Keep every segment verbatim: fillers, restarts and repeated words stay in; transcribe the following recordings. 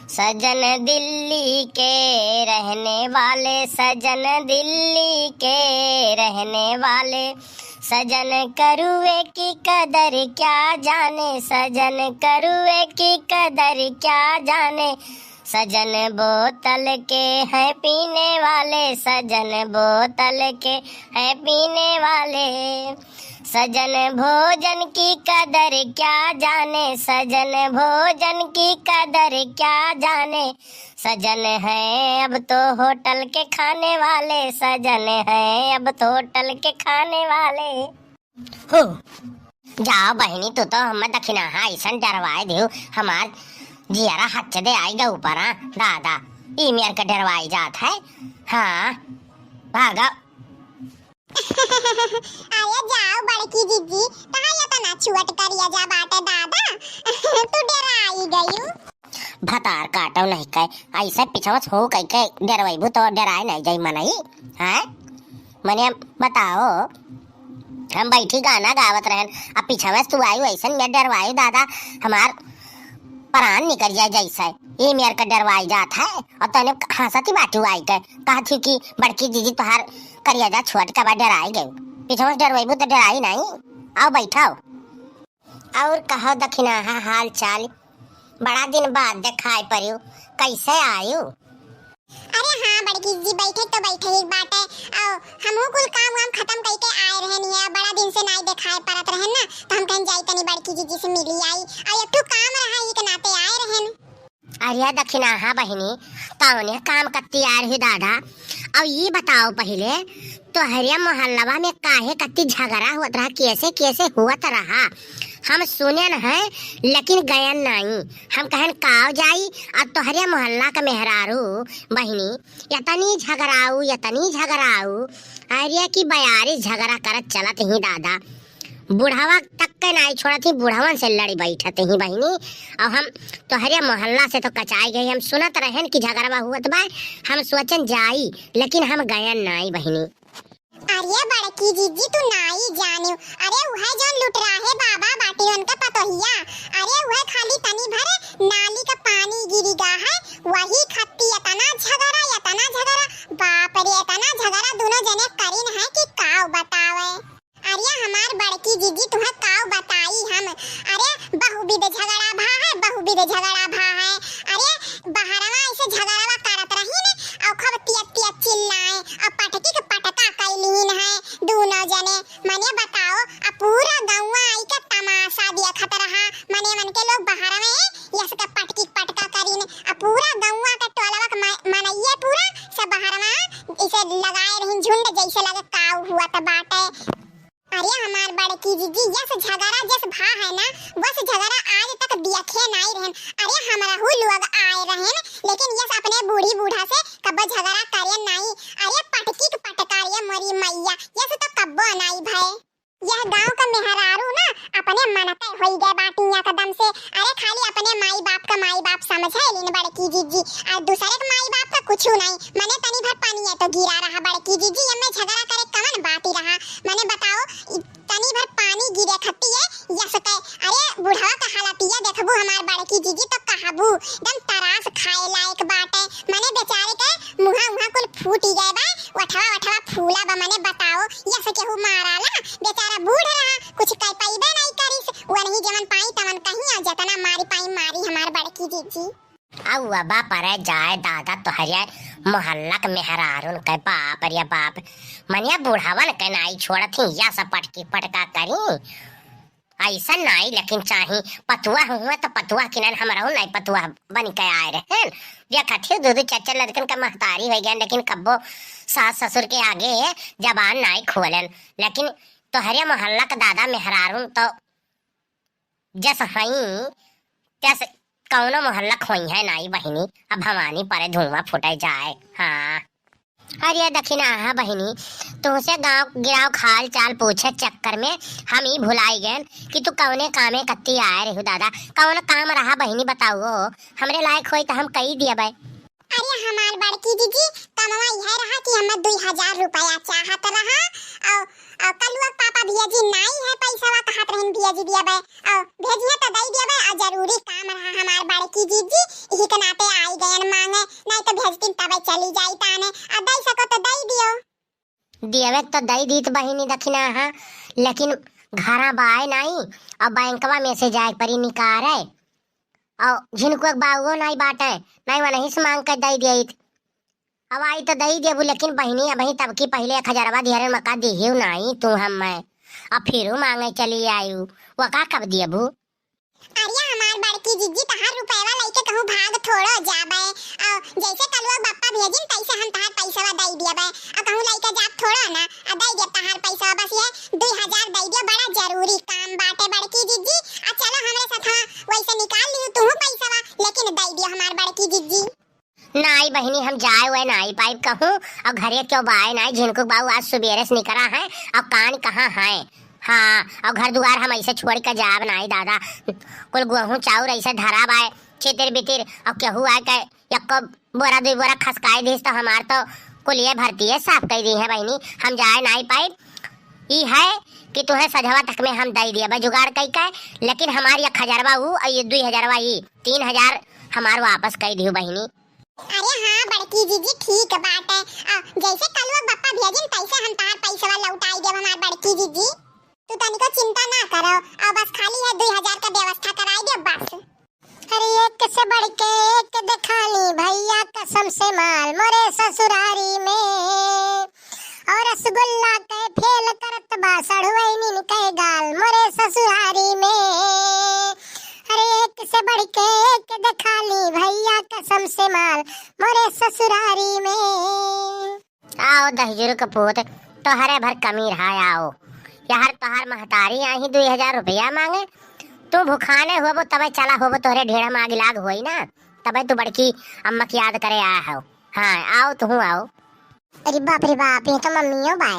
सजन दिल्ली के रहने वाले, सजन दिल्ली के रहने वाले, सजन करुए की कदर क्या जाने, सजन करुए की कदर क्या जाने। सजन बोतल के हैं पीने वाले, सजन बोतल के हैं पीने वाले। सजन भोजन की कदर क्या जाने, सजन भोजन की कदर क्या जाने। सजन हैं अब तो होटल के खाने वाले, सजन हैं अब तो होटल के खाने वाले। हो, जाओ बहिनी, तू तो हमें दखिनाहा अइसन डरवाए दियो, हमार जियरा हच्च दे आई गए ऊपर, हाँ, दादा, ई मेर के डरवाई जात है। हाँ, भागा। अरे जाओ बड़की जिज्जी, कहाँ ये तना छुअट करिया जा बाटे दादा, तू डराई गयू। भतार काटो नहीं कहे, अइसे पिछवा से हो कह के डरवैबू तो डराए नहीं जाई मनई, हैं? मने बताओ, हम बैठी गाना गावत रहन, अब पिछवा से तू आयु अइसन मेर डरवायु दादा, हमार प्राण निकल जाए जैसे, ई मेर के डरवाई जात है। और तने हंसती बाटी आई के, कहत ही कि बड़की दीदी तोहार करिया जा छोट के बा डराई गई, पिछवा से डरवैबू तो डराई नहीं। आओ बैठाओ। और कहो दखिनाहा हाल चाल, बड़ा दिन बाद देखाए परियो, कैसे आयु? अरे हाँ बड़की जी, बैठे तो बैठे ही बाटे। आओ, हमहू कुल काम वाम खत्म कइके आए रहन हिया, बड़ा दिन से नाई देखाए परत रहन ना, तो हम कहन जाई तनी बड़की जीजी से मिली आई। आ एक ठो काम रहा, ई के नाते आए रहन। अरे दखिनाहा बहिनी, कौने काम कत्ती आए रही दादा? अब ई बताओ पहिले, तोहरे मोहल्लवा में काहे कत्ती झगड़ा होत रहा, कैसे कैसे होत रहा? हम सुनेन है, लेकिन गयन नाई। हम कहन काव जाई, अब तोहरे मोहल्ला के मेहरारू बहिनी, यतनी झगड़ाऊ, यतनी झगड़ाऊ, अरे कि बयारी झगड़ा करत चलत ही दादा। बुढ़वा तक के नाई छोड़त ही, बुढ़वन से लड़ी बैठत ही बहिनी। और हम तोहरे मोहल्ला से तो कचाई गई, हम सुनत रहन कि झगड़वा हुअत बा, हम सोचन जाई, लेकिन हम गयन नाई बहिनी। अरे बड़की जीजी तू नाई जानियो, अरे उहे जौन लुटराहे बाबा बाटे उनका पतोहिया, अरे उहे खाली तनी भर नाली का पानी गिरी गा है, वही खत्ती इतना झगड़ा, इतना झगड़ा, बाप रे, इतना झगड़ा दोनों जने करीन है कि काव बतावे। अरे हमार बड़की जीजी तुहे काव बताई हम, अरे बहुविध झगड़ा भा है, बहुविध झगड़ा भा है। अरे बहरवा ऐसे झगड़वा करत रही ने, और खूब तियत तियत चिल्लाए, और पटकी के पटका कैलीन है दोनों जने। मने बताओ, अब पूरा गौवा आई के तमाशा देखत रहा, मने मन के लोग बहरवे यस के पटकी पटका करीन, अब पूरा गौवा के टोलवा के म-, मनइये पूरा सब बहरवा इसे लगाए रही झुंड, जैसे लगे काऊ हुआ त बाटे। अरे हमार बड़की जीजी, यस झगड़ा जस भा है ना, वस झगड़ा आज तक दियखे नाई रहन। अरे हमरहू लोग आए रहन, लेकिन यस अपने बूढ़ी बूढ़ा से कब्बो झगड़ा करे नाई। अरे पटकी के पटका रे मोरी मैया, यस तो कब्बो नाई भय। यह गांव का मेहरारू ना अपने मन के होई गए बाटी एकदम से। अरे खाली अपने माई बाप का माई बाप समझे लीन बड़की जीजी, और दूसरे के माई बाप का कुछ नहीं। मने तनी भर पानी है तो गिरा रहा बड़की जीजी, एमे झगड़ा करे कवन बात ही रहा? मने बताओ, इ-, तनी भर पानी गिरे खत्ती है यस के। अरे बुढ़वा का हालत ये देखबू हमार बड़की जीजी तो कहबू एकदम तरास खाए लायक बाटे। मने बेचारे के मुहा उहा कुल फूटी गए बा, वठवा वठवा फूला बा। मने बताओ, यस केहू माराला? बेचारा बूढ़ रहा, कुछ कह पाइबे नहीं करिस। वनही जवन पाई तवन कहीं, आ जतना मारी पाई मारी हमार बड़की जीजी। अउआ बा परे जाए दादा तोहरे मोहल्ला के मेहरारून के, बाप रे बाप। मनिया बुढ़ावन के नाई छोड़त ही, या सब पटकी पटका करी। ऐसा नाई लेकिन चाही, पतुआ हुआ तो पतुआ किनन हमरहू नाई पतुआ बन के आए रहन। देखत ही दू दू चार चार लड़कन का महतारी हो गया, लेकिन कब्बो सास ससुर के आगे जबान नाई खोलन। लेकिन तोहरे मोहल्ला के दादा मेहरारून तो जस हई, तस कौनो मोहल्ला खोई है नाई बहिनी। अब भवानी परे धुआं फूटे जाए। हाँ। अरे दखिनाहा बहिनी, तुहसे गांव गिराव खाल चाल पूछे चक्कर में हम ई भुलाई गए कि तू कौने कामे कत्ती आए रहू दादा। कौन काम रहा बहिनी बताओ, हमरे लायक होई तो हम कई दियबे। अरे हमार बड़की जीजी, कमवा यह रहा कि हम दुई हजार रुपया चाहत रहा, और, और कलुआ के पापा भेजी नाई है पैसा, कहत रहन भेजी दियबे, और भेजिए तो दई दियबे, और जरूरी काम रहा हमार बड़की जीजी, ठीक नाते आई गयन मांगे, नाहीं तो भेजतिन तबे चली जाई ताने। आ दई सको तो दई दियो। देवे तो दई दीत बहिनी दखिना, हाँ, लेकिन घरा बाय नाहीं, और बैंकवा में से जाए परी निकारे, और झिनकुआ के बाउओ नाहीं बाटे, नाहीं वनही से मांग के दई देइत। अब आई तो दई देबू, लेकिन बहिनी अबहीं तब की पहिले एक हजारवा दिहरे मका दिहियो नाहीं तू हम्मे, अब फिरू मांगे चली आयु, वका कब देबू? अरे हमार बड़की जिज्जी, तहार रुपयवा लइके कहूँ भाग थोड़ो जाबे। आ, जैसे कलुआ बप्पा भेजिन, तैसे हम तहार पैसवा दई दियबे। आ, कहूँ लइके जाब थोड़ो ना, आ, दई दियब तहार पैसवा। बस ये दुई हजार दई दियो, बड़ा जरूरी काम बाटे बड़की जिज्जी। आ, चलो हमरे साथ, हाँ, वैसे निकाल लियो तू पैसवा, लेकिन दई दियो हमार बड़की जिज्जी। नाई बहिनी, हम जाए हुए नाई पाइब कहूँ, और घरे क्यों बाए नाई, झिनकू बाऊ आज सुबेरे से निकरा है, और कान कहाँ है? हाँ, और घर दुआर हम ऐसे छोड़ के जाब नाई दादा, कुल गेहूँ चाउर ऐसे धरा बाए, चितिर बितिर, और केहू आए के यक्को बोरा दुई बोरा खसकाए दिस तो हमार तो कुलिये भरती है साफ कई दी है बहिनी, हम जाए नाई पाइब। ई है कि तुहे सझवा तक में हम दई दियबे जुगाड़ कई के, लेकिन हमार एक हजारवा ऊ, और ये दुई हजारवा ई, तीन हजार हमार वापस कई दियो बहिनी। अरे हाँ बड़की जिज्जी, ठीक बाटे। आ, जैसे कलुआ बप्पा भेजिन तैसे हम तहार पैसवा लौटाई देब हमार बड़की जिज्जी। तू तनिको चिंता ना करो, आ बस खाली है दुई हजार का व्यवस्था कराई देब बस। अरे एक से बढ़ के एक देखाली भैया कसम से माल मोरे ससुरारी में। और रसगुल्ला के फेल करत बा सढ़ुआइनिन के गाल मोरे ससुरारी में। अरे एक से बढ़ के एक देखाली भैया कसम से माल मोरे ससुरारी में। आओ दहिजरू के पूत, तोहरे भर कमी रहा आओ। यार तोहार महतारी आही दुई हजार रुपया मांगे, तू भुखाने होबो तबे चला होबो, तोहरे ढेड़ा में आग लाग होई ना, तबे तू बड़की अम्मा की याद करे आया हो। हाँ, आओ तुहू आओ। अरे बाप रे बाप, ये तो मम्मियो बाय।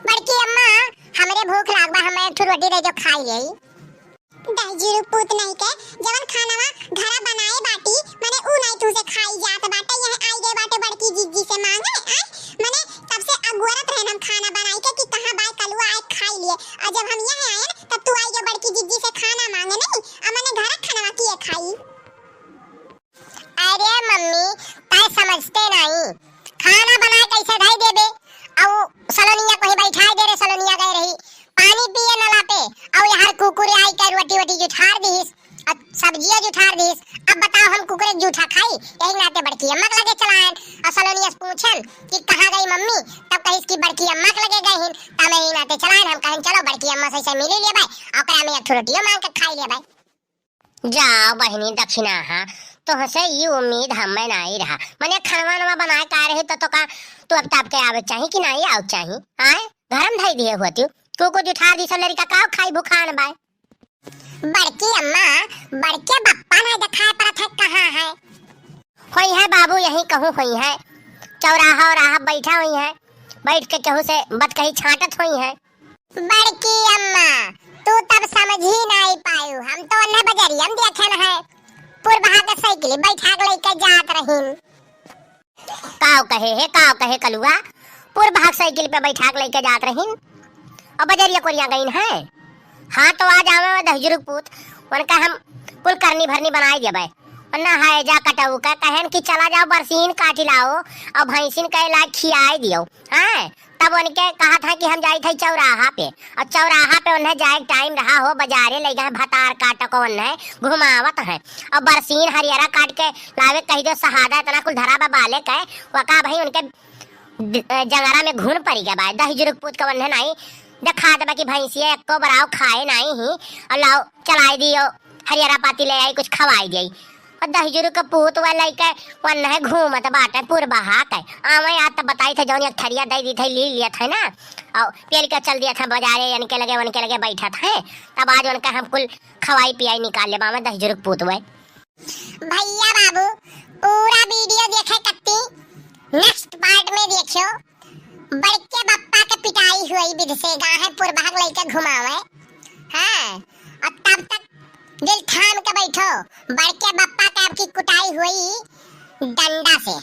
बड़की अम्मा, हमरे भूख लाग बा, हमें एक ठो रोटी दे जो खाई लेई। दहिजरू पूत नहीं के, जवन खानवा घरा बनाए बाटी, मने ऊ नहीं तुसे खाई जात बाटे, यह आई गए बाटे बड़की जिज्जी से मांगे, आय? मने तब से अगुअरत रहन हम खाना बनाई के कि कहाँ बाय कलुआ आए खाई लिए, और जब हम यहाँ आयन तब तू आई गए बड़की जिज्जी से खाना मांगे नहीं, अब मने घर खानवा किए खाई? अरे मम्मी, तै समझते नहीं, खाना बनाए कैसे धई देबे? अउ सलोनिया कोही बैठाए दे रे, सलोनिया गए रही पानी पिए नला पे, अउ यहाँ कुकुर आई के रोटी वोटी जुठार दीस, अउ सब्जिया जुठार दीस। अब बताओ हम कुकुरे जूठा खाई? यही नाते बड़की अम्मा के लगे चलायन। अउ सलोनिया से पूछन कि कहाँ गई मम्मी, तब कहिस कि बड़की अम्मा के लगे गई हिन। तब यही नाते चलायन, हम कहन चलो बड़की अम्मा से, से मिली लेबे, ओकरा में एक ठो रोटियो मांग के खाई लेबे। जाओ बहिनी दखिनाहा, तोहसे ई उम्मीद हम्मे नाई रहा। मने खानवा नवा बनाए का रही तो, तो का तू अब ताप के आवे चाही कि नाई आवे चाही? आए, घर में धई दिए हुआ तू। कुकुर जुठार दी सब लड़का का खाई भुखान बाय। बड़की अम्मा, बड़के बप्पा ना दिखाई पड़त है, कहाँ है? होई है बाबू, यहीं कहूँ होई है, चौराहा औराहा बैठा होई है, बैठ के केहू से बतकही छाटत होई है। बड़की अम्मा, तू तब समझी नाई पायू, हम तो ओन्हे बजरिया में देखन है, पुरबहा के साइकिल बैठा के लेके जात रहीन। काव कहे हे, काव कहे कलुआ, पुरबहा के साइकिल पे बैठा के लेके जात रहीन, और बजरिया कोरिया गईन है। हाँ तो आज आवे में दहिजरू के पूत, उनका हम कुल करनी भरनी बनाई देबे। और ना है जा कटऊ का, कहन कि चला जाओ बरसीन काटी लाओ, और भैंसिन के ला खियाई दियो। हाँ, तब उनके कहा था कि हम जाई थे चौराहा पे, और चौराहा पे उन्हें जाए टाइम रहा हो, बाजारे ले गए भतार काट को उन्हें घुमावत है, और बरसीन हरियरा काट के लावे कही दो, सहादा इतना कुल धरा बा बाले के, वका भाई उनके द-, जंगरा में घुन पड़ी गया बा, दहिजरू के पूत के उन्हें नहीं देखा देबा कि भैंसिया एको बराव खाए नहीं ही, और लाओ चलाई दियो, हरियरा पाती ले आई, कुछ खवाई दियो। और दहिजरू के पूत वा लइके वन्हे घूमत बाटे पुरबहा के। आवे आ त बताई थे जौन एक थरिया दे दी थे, ली लिया थे ना। और पेल के चल दिया था बाजारे, इनके लगे, उनके लगे बैठा थे। तब आज उनका हम कुल खवाई पियाई निकाल ले बावे दहिजरू के पूत वे। भैया बाबू, पूरा वीडियो देखे कत्ती, नेक्स्ट पार्ट में देखियो। बड़के बप्पा के पिटाई हुई विध से गाहे पुरबहा के लइके घुमावे। हाँ, और तब तक दिल थाम के बैठो, बड़के बप्पा के आपकी कुटाई हुई डंडा से।